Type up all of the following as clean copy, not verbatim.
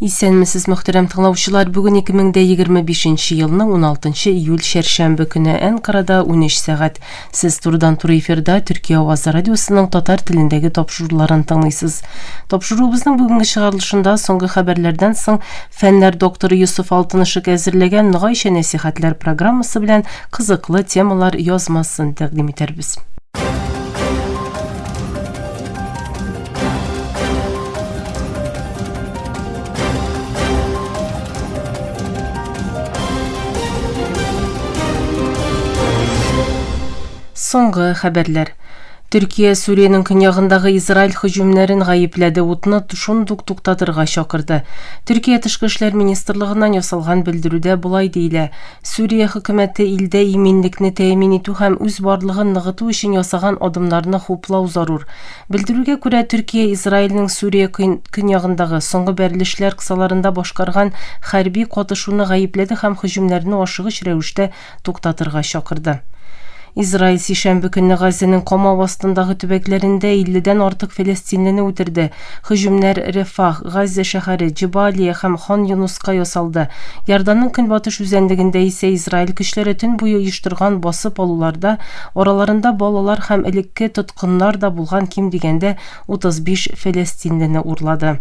Исәнмесез, мөхтәрәм тыңлаучылар. Бүген 2025 елның 16 июль чәршәмбе көне Әнкарада 13 сәгать. Сез турыдан-туры эфирда Төркия авазы радиосының татар телендәге тапшыруларын тыңлыйсыз. Тапшыруыбызның бүгенге чыгарылышында соңгы хәбәрләрдән соң фәннәр докторы Йосыф Алтынышык әзерләгән Ногайча нәсихәтләр программасы белән кызыклы темалар язмасын тәкъдим итәрбез. Соңгы хәбәрләр. Төркия Сүриянең көньягындагы Израиль һөҗүмнәрен гаепләде, утны шундук туктатырга чакырды. Төркия тышкы эшләр министрлыгыннан ясалган белдерүдә болай диелә: Сүрия хөкүмәте илдә иминлекне тәэмин итү һәм үз барлыгын ныгыту өчен ясаган адымнарны хуплау зарур. Белдерүгә күрә, Төркия Израильнең Сүрия көньягындагы соңгы бәрелешләр кысаларында башкарган хәрби катышуны гаепләде һәм һөҗүмнәрне ашыгыч рәвештә туктатырга чакырды. Израиль сишәмбе көнне Газзәнең камау астындагы төбәкләрендә 50 дән артык фәләстинлене үтерде. Һөҗүмнәр Рефах, Газзә шәһәре, Джебалия һәм Хан Юнуска ясалды. Иорданның көнбатыш үзәнлегендә исә Израиль көчләре төн буе оештырган басып алуларда араларында балалар һәм элекке тоткыннар да булган ким дигәндә 35 фәләстинлене урлады.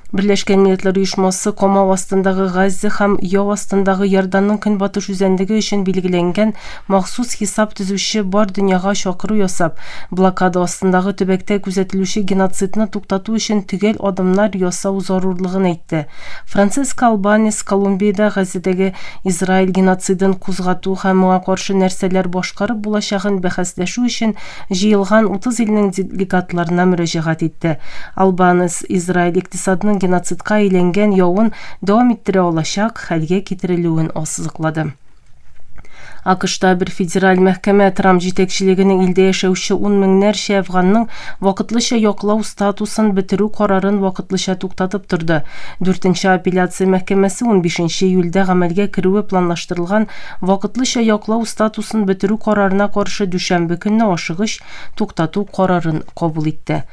Берләшкән Милләтләр Оешмасы камау астындагы Газзә һәм яу астындагы Иорданның көнбатыш үзәнлеге өчен билгеләнгән махсус хисап төзүче бар дөньяга чакыру ясап, блокада астындагы төбәктә күзәтелүче геноцидны туктату өчен төгәл адымнар ясау зарурлыгын әйтте. Франциско Албанес Колумбиядә Газзәдәге Израиль геноцидын кузгату һәм моңа каршы нәрсәләр башкарып булачагын бәхәсләшү өчен җыелган 30 илнең делегатларына мөрәҗәгать итте. Албанес Израиль икътисадының геноцидка әйләнгән явын дәвам иттерә алачак хәлгә китерелүен ассызыклады. АКШта бер федераль мәхкәмә Трамп җитәкчелегенең илдә яшәүче ун меңнәрчә әфганның вакытлыча яклау статусын бетерү карарын вакытлыча туктатып торды. Дүртенче апелляция мәхкәмәсе 15 июльдә гамәлгә керүе планлаштырылган вакытлыча яклау статусын бетерү карарына каршы дүшәмбе көнне ашыгыч туктату карарын кабул итте.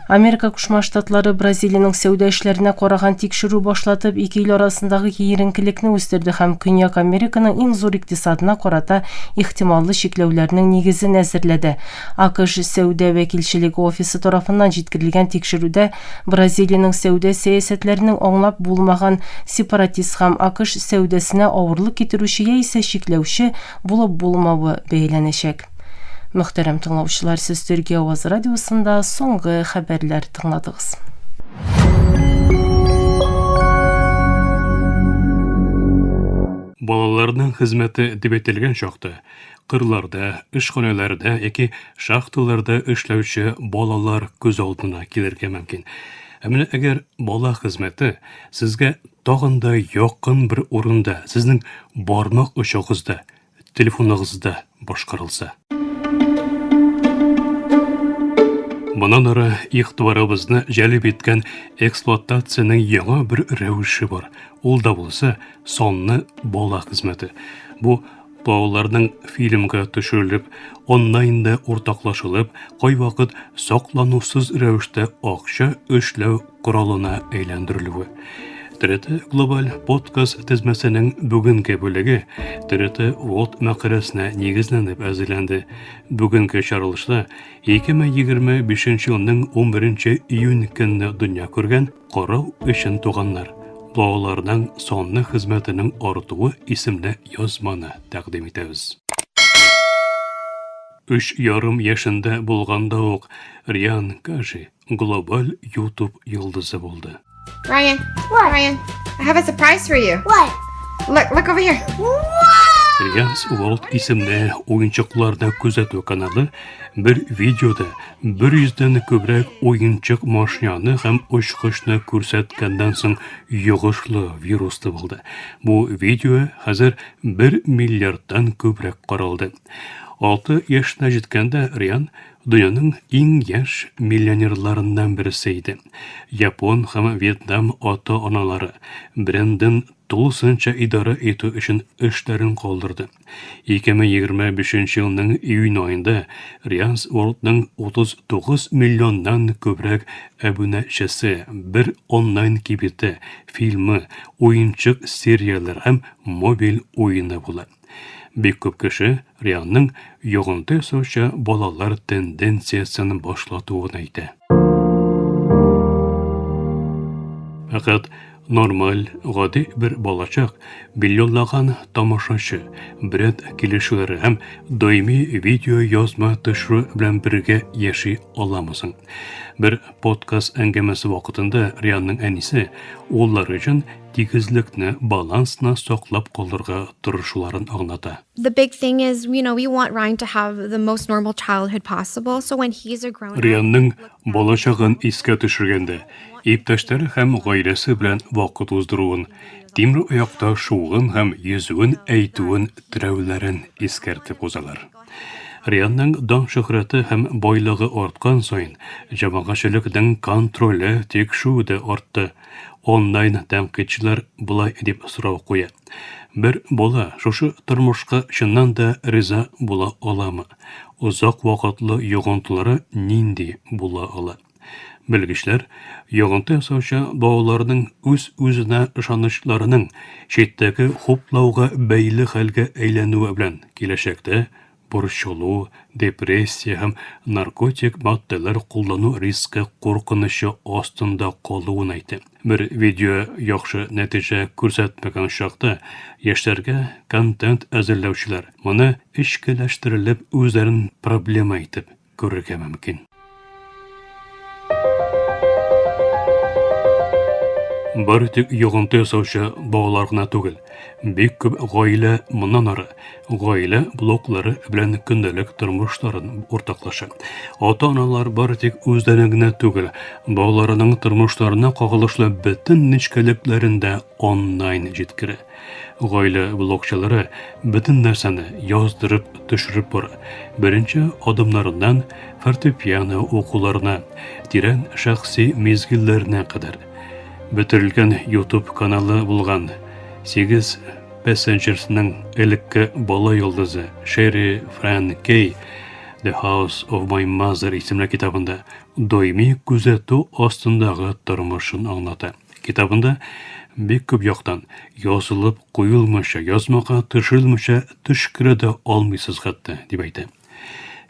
Америка Кушма Штатлары Бразилиянең сәүдә эшләренә караган тикшерү башлатып, ике ил арасындагы киеренкелекне үстерде һәм Көньяк Американың иң зур икътисадына карата ихтималлы чикләүләрнең нигезен әзерләде. АКШ сәүдә вәкилчелеге офисы тарафыннан җиткерелгән тикшерүдә Бразилиянең сәүдә сәясәтләренең аңлап булмаган сепаратист һәм АКШ сәүдәсенә авырлык китерүче яисә чикләүче булып булмавы бәяләнәчәк. Мөхтәрәм тыңлаучылар, сез Төркия авазы радиосында соңгы хәбәрләр тыңладыгыз. Балаларның хезмәте дип әйтелгән чакта, кырларда, эшханәләрдә яки шахталарда эшләүче балалар күз алдына килергә мөмкин. Ә менә әгәр бала хезмәте сезгә тагын да якын бер урында, сезнең бармак очыгызда телефоныгызда башкарылса. Моннан ары игътибарыбызны җәлеп иткән эксплуатациянең яңа бер рәвеше бар. Ул да булса санлы бала хезмәте. Бу балаларның фильмга төшерелеп, онлайнда уртаклашылып, кайвакыт сакланусыз рәвештә акча эшләү коралына әйләндерелүе. ТРТ Глобаль подкаст тезмәсенең бүгенге бүлеге ТРТ World мәкаләсенә нигезләнеп әзерләнде. Бүгенге чаралышта 2025 елның 11 июнь көнне дөнья күргән Карау өчен туганнар балаларның санлы хезмәтенең артуы исемле язманы тәкъдим итәбез. Өч ярым яшендә булганда ук Риан Кажи глобаль YouTube йолдызы булды. Ryan, what? Ryan, I have a surprise for you. What? Look, look over here. Ryan's World исемле уенчыкларны күзәтү каналы бер видеода 100 дән күбрәк уенчык машинаны һәм очкычны күрсәткәннән соң йогышлы вирус табылды. Бу видео хәзер 1 миллиардтан күбрәк каралды. 6 яшенә җиткәндә Риан Дөньяның иң яшь миллионерларыннан берсе иде. Япон һәм Вьетнам ата-аналары Брендон тулысынча идарә итү өчен эшләрен калдырды. 2025 елның июнь аенда Рианс World-ның 39 миллионнан күбрәк әбүнәчесе, бер онлайн кибете, фильмы, уенчык серияләр һәм мобиль уены була. Бик күп кеше Рианның йогынты ясаучы балалар тенденциясен башлатуын әйтә. Фәкать нормаль, гади бер балачак, миллионлаган тамашачы, бренд килешүләре һәм даими видеоязма төшерү белән бергә яши аламы соң? Бер подкаст әңгәмәсе вакытында Рианның әнисе уллары өчен тигезлекне, балансны саклап калырга тырышуларын аңлата. The big thing is, you know, we want Ryan to have the most normal childhood possible. So when he's a grown up, Рианның балачагын искә төшергәндә, иптәшләре һәм гаиләсе белән вакыт уздыруын, тимер аякта шууын һәм йөзүен әйтүен теләүләрен искәртеп узалар. Рианның дан-шөһрәте һәм байлыгы арткан саен, җәмәгатьчелекнең контроле, тикшүе дә артты. Онлайн тәнкыйтьчеләр болай дип сорау куя. Бер бала шушы тормышка чыннан да риза була аламы? Озак вакытлы йогынтылары нинди була ала? Белгечләр йогынты ясаучы балаларның үз-үзенә ышанычларының читтәге хуплауга бәйле хәлгә әйләнүе белән киләчәктә борчылу, депрессия һәм наркотик матдәләр куллану рискы куркынычы астында калуын әйтә. Бер видео яхшы нәтиҗә күрсәтмәгән очракта, яшьләргә контент әзерләүчеләр моны эчкеләштерелеп үзләрен проблема итеп күрергә мөмкин. Бары тик йогынты ясаучы балалар гына түгел, бик күп гаилә моннан ары гаилә блоклары белән көндәлек тормышларын уртаклаша. Ата-аналар бары тик үзләрен генә түгел, балаларының тормышларына кагылышлы бөтен нечкәлекләрен дә онлайн җиткерә. Гаилә блогчылары бөтен нәрсәне яздырып, төшереп бара. Беренче адымнарыннан фортепиано укуларына, тирән шәхси мизгелләренә кадәр. Бетерелгән YouTube каналы булган 8 Passengers-ның элекке бала йолдызы Шерри Фран Кей The House of My Mother исемле китабында даими күзәтү астындагы тормышын аңлата. Китабында бик күп яктан язылып куелмыйча, язмага төшерелмичә төшкерә дә алмыйсыз хәтта, дип әйтә.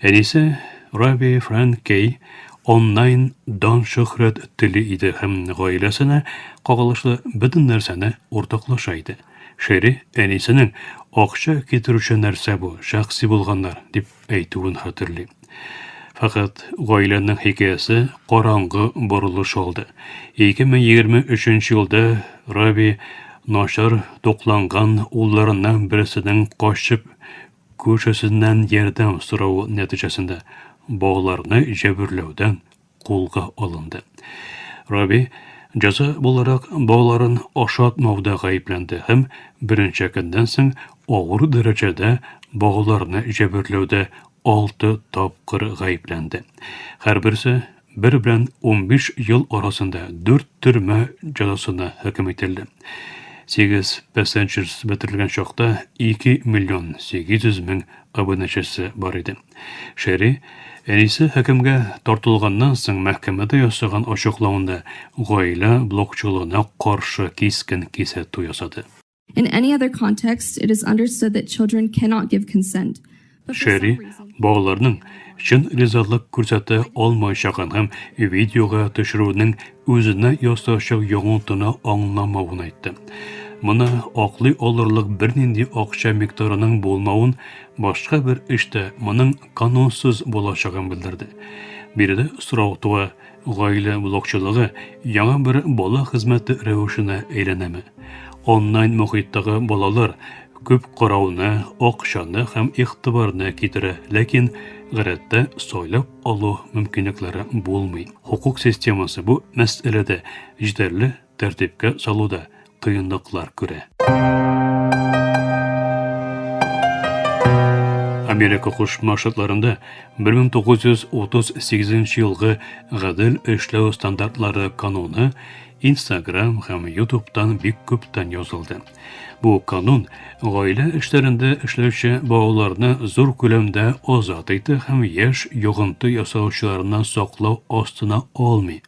Әнисе Раби Фран Кей онлайн дан-шөһрәт тели иде һәм гаиләсенә кагылышлы бөтен нәрсәне уртаклаша иде. Шери әнисенең акча китерүче нәрсә бу, шәхси булганнар, дип әйтүен хәтерли. Фәкать гаиләнең хикәясе караңгы борылыш алды. 2023 елда Раби начар тукланган улларыннан берсенең качып күршесеннән ярдәм соравы нәтиҗәсендә балаларны җәберләүдән кулга алынды. Раби җәза буларак балаларын ашатмауда гаепләнде һәм берничә көннән соң авыр дәрәҗәдә балаларны җәберләүдә алты тапкыр гаепләнде. Һәрберсе бер белән 15 ел арасында дүрт төрмә җәзасына хөкем ителде. 8 Passengers бетерелгән чакта 2 миллион 800 мең абунәчесе бар иде. Шери, әнисе хөкемгә тартылганнан соң мәхкәмәдә ясаган ачыклавында гаилә блокчылыгына каршы кискен кисәтү ясады. In any other context, it is understood that children cannot give consent. Шери балаларның чын ризалык күрсәтә алмаячагын һәм видеога төшерүнең үзенә ясаячак йогынтыны аңламавын әйтте. Моны аклый алырлык бернинди акча микъдарының булмавын, башка бер эштә моның канунсыз булачагын белдерде. Биредә сорау туа, гаилә блогчылыгы яңа бер бала хезмәте рәвешенә әйләнәме? Онлайн мохиттагы балалар күп карауны, акчаны һәм игътибарны китерә, ләкин гадәттә сайлап алу мөмкинлекләре булмый. Хокук системасы бу мәсьәләдә җитәрле тәртипкә салуда кыенлыклар күрә. Америка Кушма Штатларында 1938 елгы гадел эшләү стандартлары кануны Instagram һәм YouTube'тан бик күптән язылды. Бу канун гаилә эшләрендә эшләүче балаларны зур күләмдә азат итә һәм яшь йогынты ясаучыларыннан саклау астына алмый.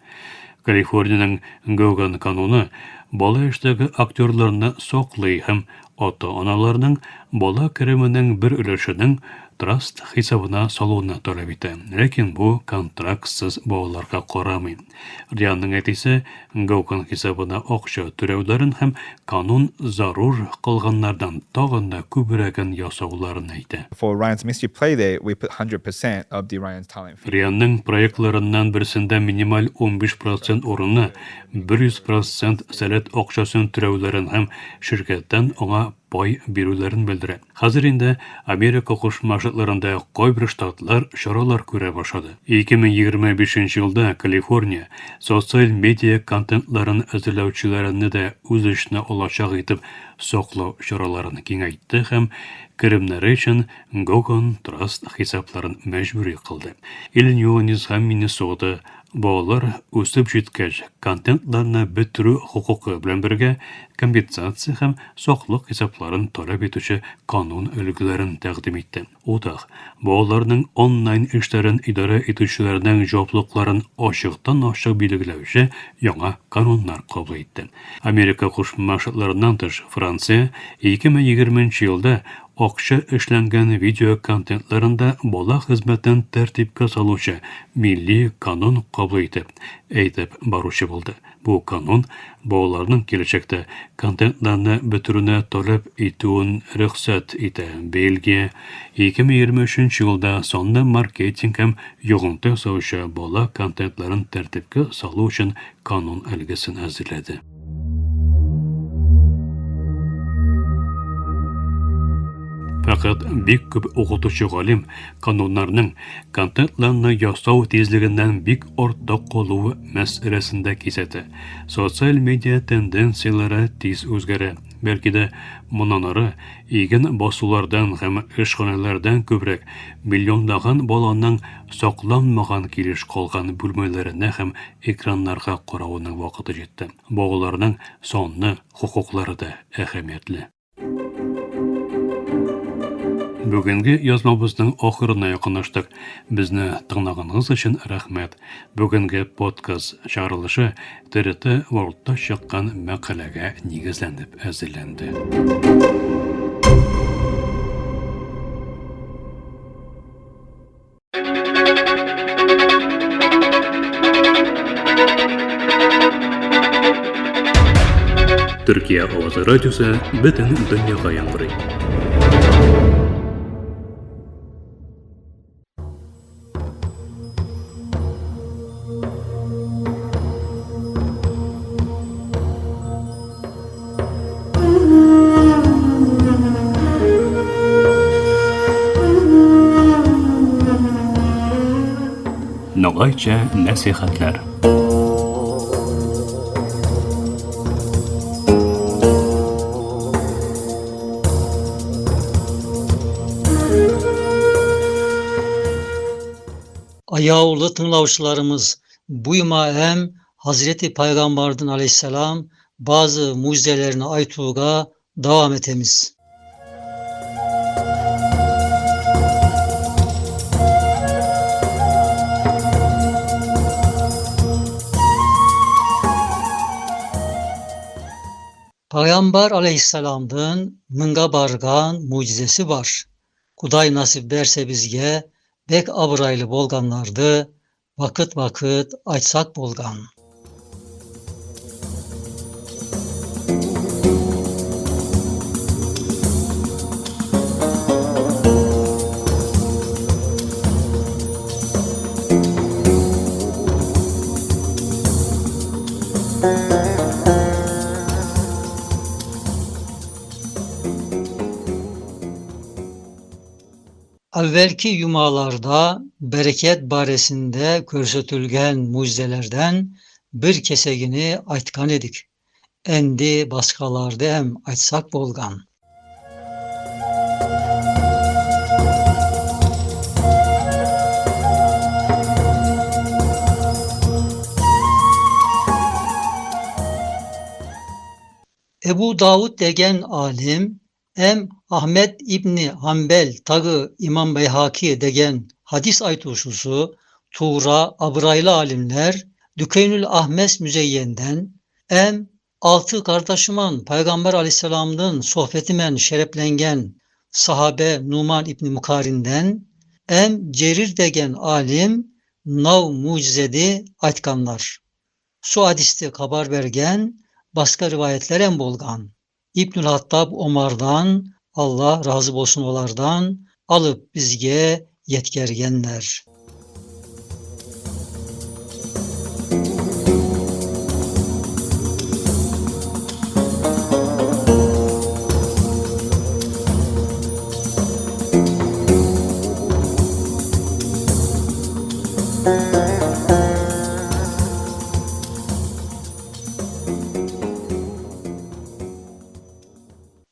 Калифорниянең Гоган кануны бала яшьтәге актерларны саклый һәм ата-аналарның бала кеременең бер өлешенең траст хисабына салуны таләп итә. Ләкин бу контрактсыз балаларга карамый. Рианның әтисе Гокон хисабына акча түләүләрен һәм канун зарур кылганнардан тагын да күбрәген ясауларын әйтә. For Ryan's Mystery Playdate, we put 100% of the Ryan's Talent fee. Рианның проектларыннан берсендә минималь 15 процент урынына 100 процент сәләт акчасын түләүләрен һәм ширкәттән аңа пай бирүләрен белдерә. Хәзер инде Америка Кушма Штатларында кайбер штатлар чаралар күрә башлады. 2025 елда Калифорния социаль медиа контентларын әзерләүчеләрне дә үз эченә алачак итеп саклау чараларын киңәйтте һәм керемнәре өчен Гогон Траст хисапларын мәҗбүри кылды. Иллинойс һәм Миннесота Балалар үсеп җиткәч, контентларны бетерү хокукы белән бергә компенсация һәм саклык хисапларын таләп итүче канун өлгеләрен тәкъдим итте. Утах, балаларның онлайн эшләрен идарә итүчеләрнең җаваплылыкларын ачыктан-ачык билгеләүче яңа кануннар кабул итте. Америка Кушма Штатларыннан тыш, Франция 2020 нче елда Акча эшләнгән видео контентларында бала хезмәтен тәртипкә салучы милли канун кабул итеп, әйдәп баручы булды. Бу канун балаларның киләчәктә контентларны бетерүне таләп итүен рөхсәт итә. Бельгия 2023 елда санлы маркетинг һәм йогынты ясаучы бала контентларын тәртипкә салу өчен канун өлгесен әзерләде. Фәкать бик күп укытучы галим кануннарның контентларны ясау тизлегеннән бик артта калуы мәсьәләсендә кисәтә. Социаль медиа тенденцияләре тиз үзгәрә. Бәлки дә моннан ары иген басулардан һәм эшханәләрдән күбрәк миллионлаган баланың сакланмаган килеш калган бүлмәләренә һәм экраннарга каравының вакыты җитте. Балаларның санлы хокуклары да әһәмиятле. Бүгенге язмабызның ахырына якынлаштык. Безне тыңлаганыгыз өчен рәхмәт. Бүгенге подкаст чыгарылышы ТРТ World-та чыккан мәкаләгә нигезләнеп әзерләнде. Төркия авазы радиосы бөтен дөньяга яңгырый. Ногайча нәсихәтләр. Аяулы тыңлаучыларымыз, буйма әм Hazreti Peygamber'den aleyhisselam bazı mucizelerini aytuğa devam etemiz. Peygamber aleyhisselam'dan mınga bargan mucizesi var. Kuday nasip verse bizge bek abraylı bolganlardı vakıt vakıt aytsak bolgan. Evvelki yumalarda bereket baresinde көрсөтүлгөн mucizelerden bir kesegini aytkan edik. Endi başkalardı hem aytsak bolgan. Ebu Davud degen alim, em Ahmed İbni Hanbel tagı İmam Beyhaki degen hadis aytuşusu, Tuğra, Abraylı alimler, Dükeynül Ahmes Müzeyyenden, em altı kardeşiman Peygamber Aleyhisselam'ın sohbetimen şereflengen sahabe Numan İbni Mukarin'den, em Cerir degen alim nav mucizedi aytkanlar. Su hadiste kabar bergen, başka rivayetler em bolgan. İbnül Hattab Omar'dan, Allah razı bolsun olardan, alıp bizge yetkergenler.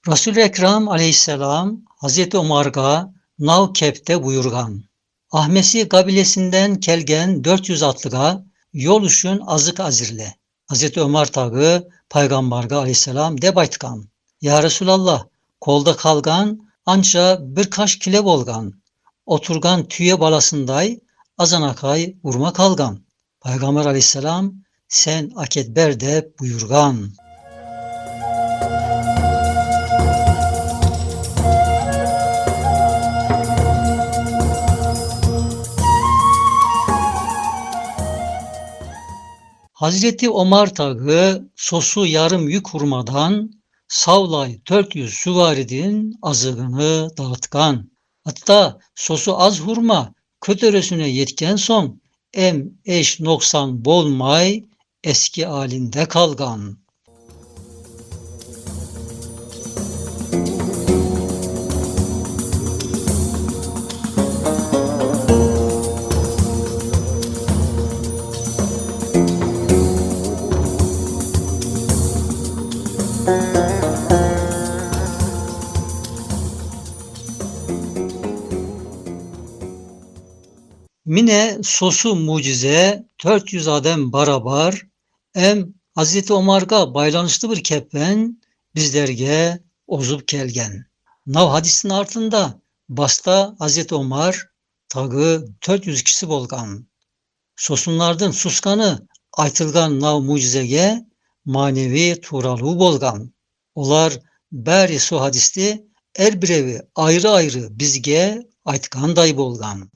Resul-i Ekrem aleyhisselam Hazreti Omar'a Navkep'te buyurgan. Ahmesi kabilesinden kelgen 400 atlıga yol üçün azık azirle. Hazreti Ömer tagı Peygamberga aleyhisselam deb aytkan. Ya Resulallah kolda kalgan anca birkaç kile bolgan. Oturgan tüye balasınday azanakay vurma kalgan. Peygamber aleyhisselam sen aketber de buyurgan. Hazreti Omar tagı sosu yarım yük hurmadan savlay 400 süvaridin azığını dağıtkan. Hatta sosu az hurma kötörösüne yetken son em eş noksan bolmay eski halinde kalgan. Mine sosu mucize 400 adem barabar em Hazreti Omar'a baylanışlı bir kepen bizlerge ozup kelgen. Nav hadisin altında basta Hazreti Omar tagı 400 kişi bolgan. Sosunlardın suskanı aytılgan nav mucizege manevi turaluğu bolgan. Olar beri su hadisti er birevi ayrı ayrı bizge aytkanday bolgan.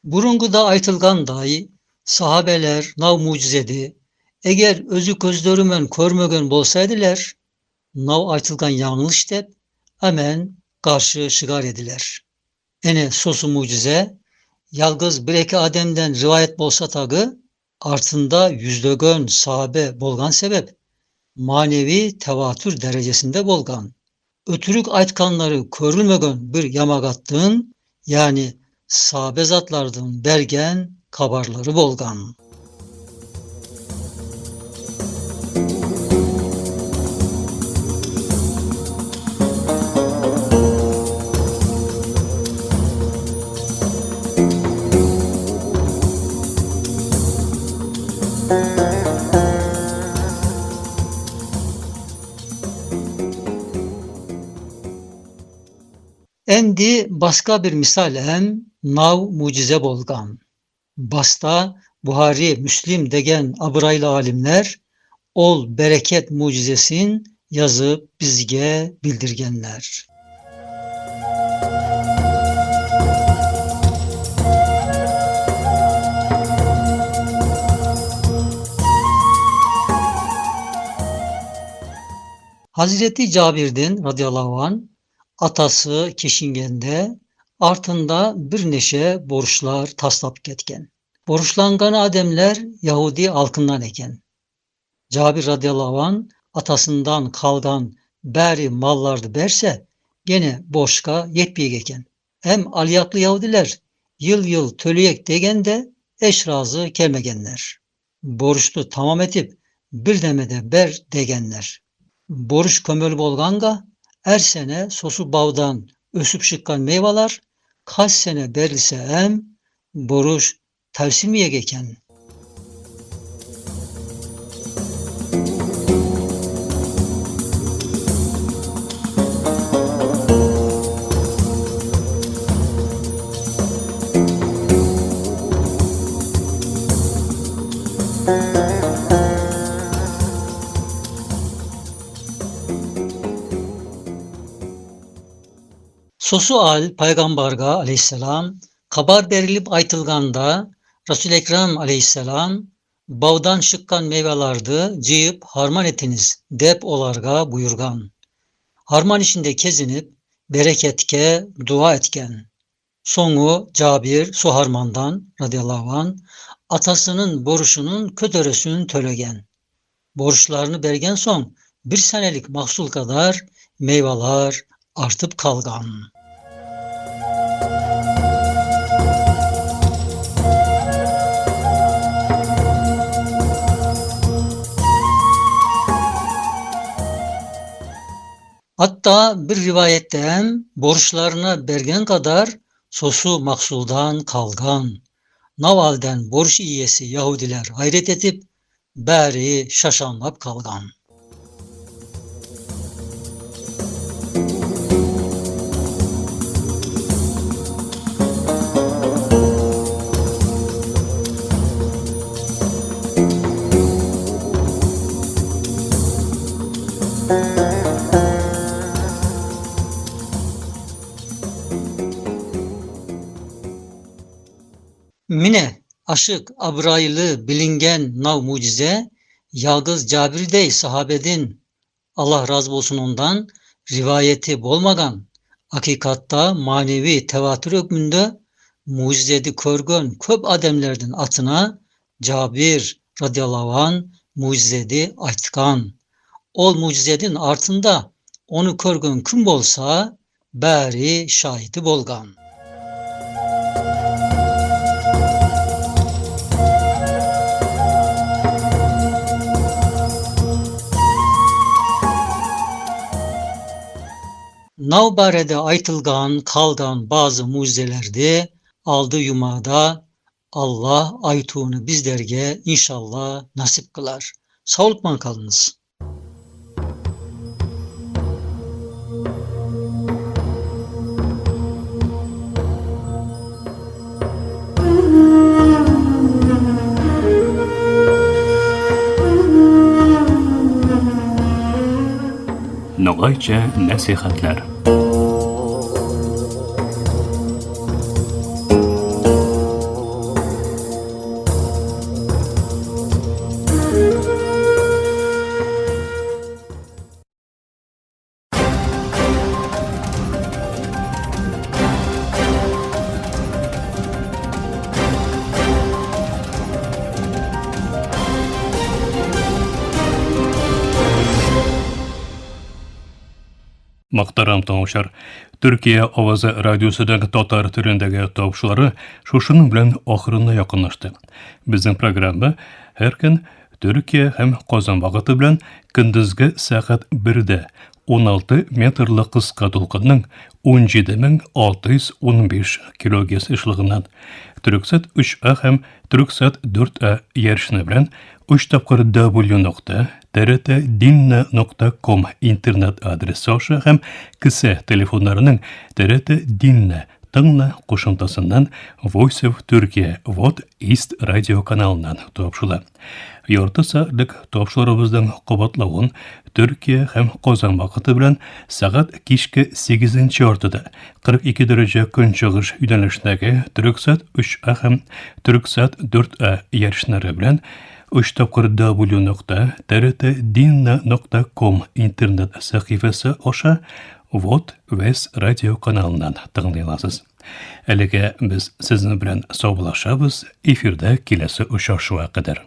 Burunguda aytılganday sahabeler nav mucizedi. Eğer özü közlörümen körmögön bolsaydılar, nav aytılgan yanlış dep hemen karşı şıgar ediler. Ene sosu mucize, yalgız bir iki ademden rivayet bolsa tagı, artında yüzdögön sahabe bolgan sebep, manevi tevatür derecesinde bolgan. Ötürük aytkanları körülmögön bir yamagattığın, yani sahabe zatlardın bergen kabarları bolgan. Endi başka bir misal hem nav mucize bolgan. Basta Buhari, Müslim degen abraylı alimler ol bereket mucizesin yazıp bizge bildirgenler. Hazreti Cabir'den radıyallahu anh atası keşingende artında bir neşe borçlar taslap ketken. Borçlangan ademler Yahudi halkından eken. Cabir radıyallahu anh atasından kalgan beri mallardı berse gene borçka yetmeyecek eken. Hem aliyatlı Yahudiler yıl yıl tölüyek degen de eş razı kelmegenler. Borçlu tamam etip bir demede ber degenler. Borç kömür bolganga Әр сәнә сосы баудан өсүп чыккан мейвалар кач сәнә берилсә әм боруш тавсилмияк экен. Sosu al Paygambarga aleyhisselam kabar berilip aytılganda Resul Ekrem aleyhisselam baudan şıkkan meyvelardı cıyıp harman etiniz dep olarga buyurgan. Harman içinde kezinip bereketke dua etken. Soňu Jabir su harmandan radıyallahu an atasının boruşunun kötöresün tölegen. Borçlarını bergen son bir senelik mahsul kadar meyveler artıp kalgan. Hatta bir rivayetten borçlarına bergen kadar sosu maksuldan kalgan. Navalden borç iyesi Yahudiler hayret etip bari şaşanlap kalgan. Mine aşık abraylı bilingen nav mucize yalgız Cabir sahabedin Allah razı olsun ondan rivayeti bolmagan hakikatta manevi tevatür hükmünde mucizedi körgön köp ademlerden atına Cabir radıyallahu an mucizedi aytkan. Ol mucizedin artında onu körgön kim bolsa bari şahidi bolgan. Navbare'de aytılgan, kalgan bazı mucizelerdi aldı yumada Allah aytuğunu bizlerge inşallah nasip kılar. Sağlıkla kalınız. Nogaycha nasihatlar. Мөхтәрәм тыңлаучылар, Төркия авазы радиосының татар телендәге тапшырулары шушының белән ахырына якынлашты. Безнең программа һәр көн Төркия һәм Казан вакыты белән көндезге сәгать 1-дә 16 метрлы кыска дулкынның 17615 килогерц ешлыгыннан Төрксат 3А һәм Төрксат 4А ярышны белән 3 тапкыр w нокта trtdinna.com интернет адресы аша һәм кесә телефоннарының TRT Dinle тыңла кушымтасыннан Voice of Turkey Вот East радио каналыннан тапшыла. Ярты сәгатьлек тапшырубызның кабатлавын Төркия һәм Казан вакыты белән сәгать кичке 8 яртыда 42 дәрәҗә көнчыгыш юнәлешендәге Төрксат 3А һәм Төрксат 4А ярышлары белән 3 тапкыр w нокта trtdinna.com интернет сәхифәсе аша Вот Вес радио каналыннан тыңлый аласыз. Әлегә без сезнең белән саубуллашабыз, эфирдә киләсе очрашуга кадәр.